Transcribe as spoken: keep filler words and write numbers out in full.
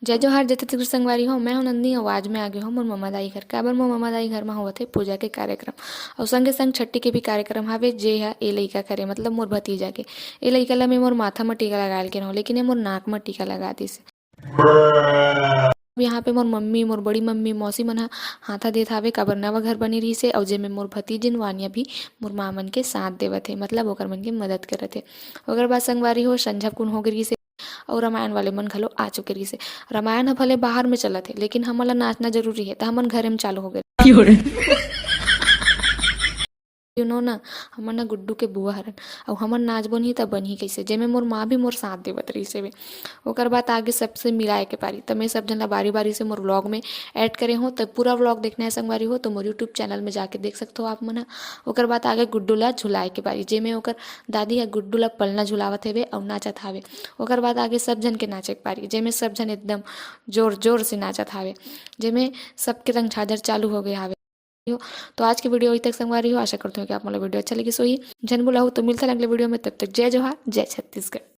जय जोहार, जय छत्तीसगढ़ संगवारी हो। मैं हूं नंदिनी, अउ आज मैं आ गे हों मोर ममा दाई घर। काबर मोर ममा दाई घर म होवत हे पूजा के कार्यक्रम, अउ संगे संग छट्ठी के भी कार्यक्रम हावे, जे ह ए लइका करे, मतलब मोर भतीजा के। ए लइका ला मैं मोर माथा म टीका लगाए ल गे रहूं, लेकिन ये मोर नाक म टीका लगा दिस। अब यहाँ पे मोर मम्मी, मोर बड़ी मम्मी, मौसी मन ह हाथा देत हावे, काबर नवा घर बने रहिस हे, अउ जेमे मोर भतीजिन वानिया भी मोर माँ मन के साथ देवत हे, मतलब ओकर मन के मदद करत हे। ओकर बाद संगवारी हो, संझा कुन हो गे रहिस हे, अउ रामायण वाले मन घलो आ चुके रहिस हे। रामायण ह भले बाहर में चलत हे, लेकिन हमन ला नाचना जरूरी हे, त हमन घरे में चालू हो गे। You know ना, हमन ना गुड्डू के बुआ हरन, अउ हमन नाचबो नहीं त बनही कइसे, जेमे मोर माँ भी मोर साथ देवत रहिस हवे। ओकर बाद आगे सबसे मिलाए के पारी, त मैं सब झन ला बारी बारी से मोर vlog में add करे हों। त पूरा vlog देखना हे संगवारी हो, त मोर YouTube channel में जाके देख सकत हो आप मन ह। ओकर बाद आगे गुड्डू ला झुलाए के पारी, जेमे ओकर दादी ह गुड्डू ला पलना झुलावत हवे अउ नाचत हावे। ओकर बाद आगे सब झन के नाचे के पारी, जेमे सब झन एकदम जोर जोर से नाचत हावे, जेमे सबके रंग झाजर चालू हो गे हावे। तो आज के video इही तक संगवारी हो। आशा करत हों कि आप मन ला video अच्छा लगिस होही। झन भुलाहू, तो मिलथन अगले video में। तब तक जय जोहार, जय छत्तीसगढ़।